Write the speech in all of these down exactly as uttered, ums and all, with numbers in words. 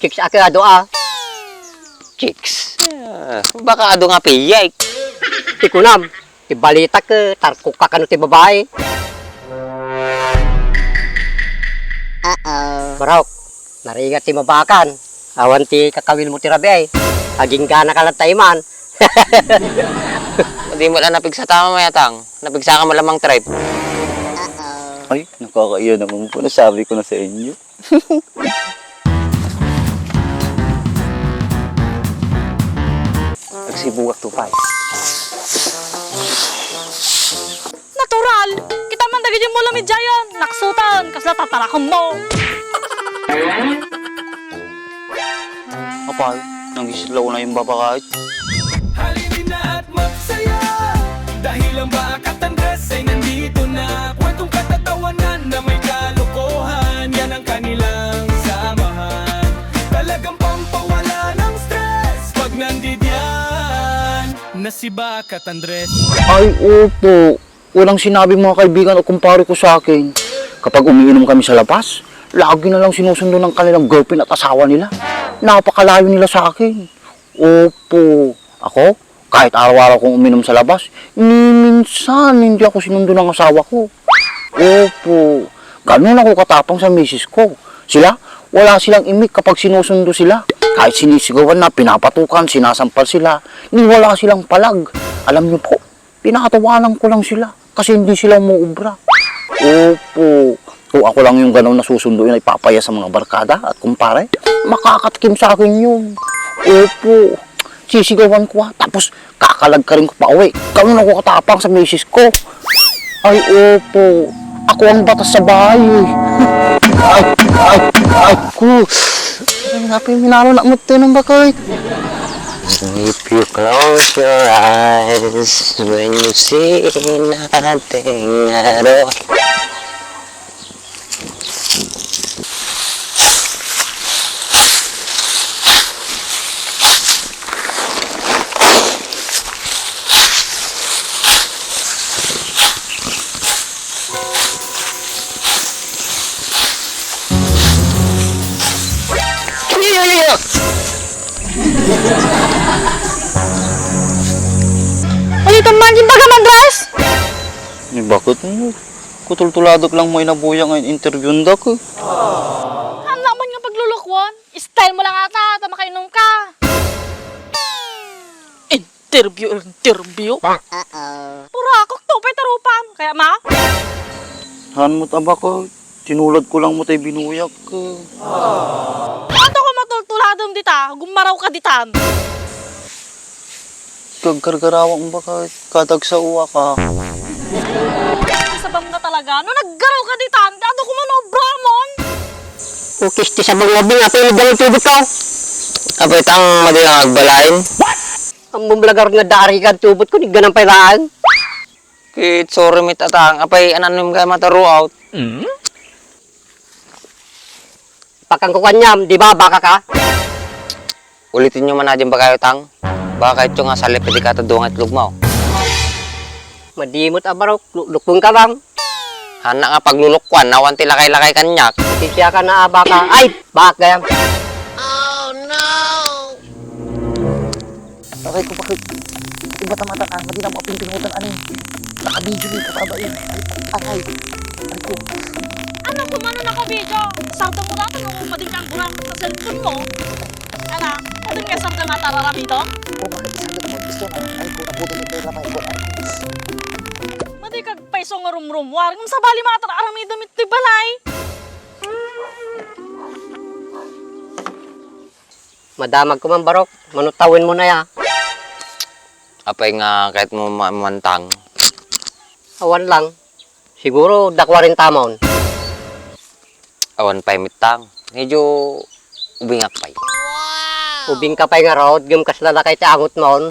Chicks a ket adu a. Chicks? Ah, baka adu nga piyek. Ti kunam, ti balitak, eh, tarkok ka kano ti babai. Uh-oh. Barok, narigat ti mabakan. Awan ti kakawil mo ti rabii. Aginggana ka lang taiman. Di mo lang napigsa tama, mayatang. Napigsa ka malamang trip. Uh-oh. Ay, nakakaiya naman po. Nasabi ko na sa inyo. Nagsibugak to, pay. Natural! Kita man dagiti mula mi diayen, naksutan, kasla tatarakem mo. Apay, nagislaw na yung babakay. Halin na at magsaya, dahil ang Bakat Andres ay nandito na. Kwentong katatawanan na may kalokohan, yan ang kanilang samahan. Talagang pampawala ng stress pag nandidiyan na si Bakat Andres. Ay, opo. Walang sinabi mga kaibigan o kumpare ko sa akin. Kapag umiinom kami sa labas, lagi na lang sinusundo ng kanilang girlfriend at asawa nila. Napakalayo nila sa akin. Opo. Ako, kahit araw-araw kong uminom sa labas, ni minsan hindi ako sinundo ng asawa ko. Opo. Ganun ako katapang sa misis ko. Sila, wala silang imik kapag sinusundo sila. Kahit sinisigawan na, pinapatukan, sinasampal sila, ni wala silang palag. Alam niyo po, tinatawanan ko lang sila kasi hindi sila umuubra. Opo. O ako lang yung ganaw na susunduin ay papaya sa mga barkada at kumpare. Makakatikim sa akin yun. Opo. Sisigawan ko, ha. Tapos kakalagkarin ko pa uwi. Ganun ako katapang sa misis ko. Ay, opo. Ako ang batas sa bahay, eh. Ay, ay, ay, ko. Ay, napay minaro na mo tinong bakoy. If you close your eyes when you see nothing at all. Ulitan man, yung baga, Andres! Ni bakit mo? Kutultuladok lang mo inabuya nga interview ndak, eh. Haan naman nga paglulukuan. Style mo lang ata, ta makainom ka. Interview, interview? Uh-oh. Puro akok to, pay tarupan. Kaya ma? Haan mo tabak, eh. Tinulad ko lang mo tay binuyak, eh. Ato ko matultuladem dita, gumaraw ka ditan. Kagkargarawak mo ba ka, kadag sa uwa ka? Sabam na talaga, no naggaraw ka ditan, adu ko man obramon. Ukis ti sabang nga binga, pili dang tubig ka. Apay tang madi nga agbalain? Ang bumlagar nga dari ka tubot ko, di ganang pay laang. Kit, sorry, mit atang. Apay, ananim ka mataruaw? Mm? Pakang ko kanyam, di ba, baka ka? Ulitin nyo man a dyan bakayo, tang. Baka kayo nga salip, pwede ka ta duwang itlog mo. Madimot a barok, lu-, lukbong ka, bang. Hana nga paglulukwan, nawan ti lakay-lakay kanyak. Sisya ka na, a, baka. Ay, baka gayam. Aray ko, bakit? Iba ta matan, ah, madi na mo apinpinutan, ani. Naka-video ni, kababae. Aray, aray ko. Ano ko man ang naka-video? Sardo mo dati nung mading kang gurang sa cellphone mo. Ana, pwede nga sardo na tararami to? O, bakit isardo mo? Gusto na. Aray ko, naputol ito yung lamay ko. Aray ko. Madi kag paiso nga rumrumwar. Ngem sabali matar aramidem iti balay. Madamag ko man, barok. Mano tawen mo na ya? Apay nga kayat mo ma-, mantang? Awan lang. Siguro, da kwarenta mon. Awan pay mittang. Medyo ubingak pay. Ubing ka pay nga raod, gum kasla lakay ti angot mon.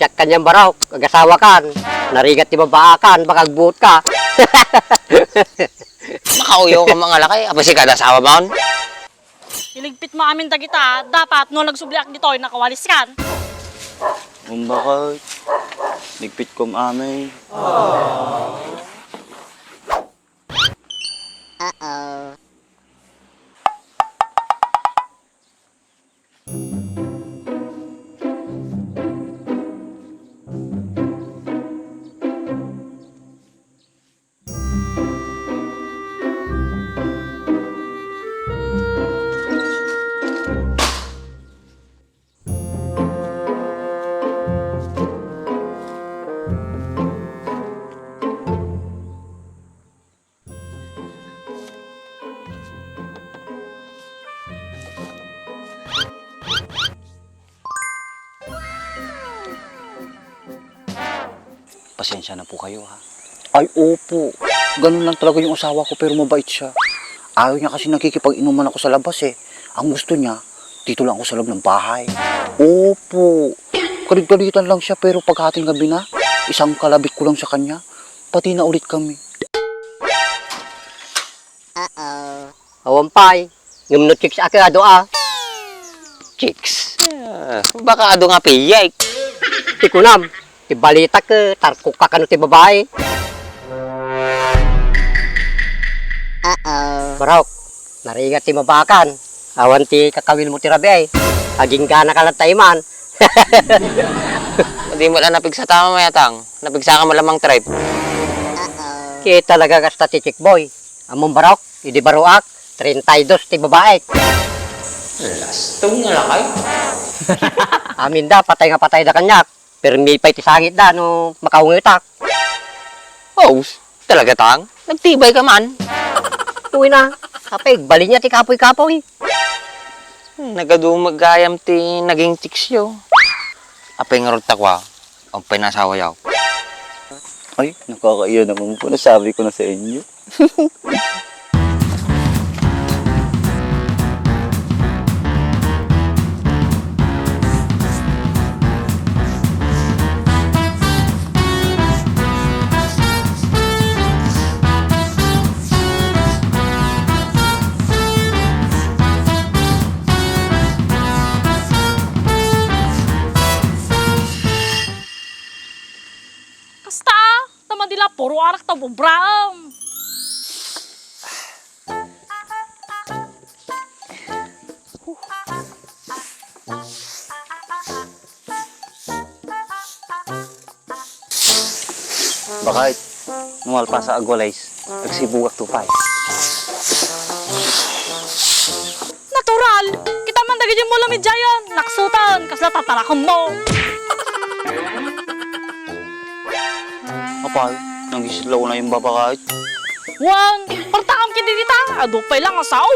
Siak kanyan, barok. Agasawa kan. Narigat ti babaakan, baka agbuot ka. Makauyaw ka mga lakay, apay si kada asawa maon? Iligpit mo amin dagita, dapat no nagsubliak ditoy, nakawalis kan. Umbakay, ligpit kom amin. Uh-oh. Pasensya na po kayo, ha. Ay, opo. Ganun lang talaga yung asawa ko, pero mabait siya. Ayaw niya kasi nakikipag-inuman ako sa labas, eh. Ang gusto niya, dito lang ako sa loob ng bahay. Opo. Kalit-kalitan lang siya, pero paghating gabi na, isang kalabit ko lang sa kanya. Pati na ulit kami. Uh-oh. Awan pay, ngem no chicks a ket adu a. Chicks? Ah, baka adu nga piyek. Ti kunam, ti balita ket tarkok ka kano ti babai. Uh-oh. Barok, narigat ti mabaakan. Awan ti kakawil mo ti rabii. Agingga na ka lang taiman. Di mo lang napigsa tama, mayatang. Napigsa ka malamang trip. Ket talaga kasta ti chick boy. Ammom barok, idi baroak, treinta y dos ti babaek. Lastong nga lakay. Aminda, patay nga patay da kaniak. Permi pay ti sangitda no makaungetak. Oh, talaga tang? Nagtibay ka man. Uy na, apay, agbalin niya ti kapoy-kapoy. Hmm, nagadumo gayam ti naging chicks yo. Apay ngarud ta kua, umpay na asawa yaw. Ay, nakakaiya naman po. Nasabi ko na sa inyo. Kasta, ta madi la puro arak ta ubraem. Bakit? Numalpas a agwalays, agsibugak to pay. Natural! Kita man dagiti mula mi Giant, naksutan, kasla tatarakem mo. Apay, nangisilaw na yung babakit. Wan, partaam kiti dita, adu pay lang asaw.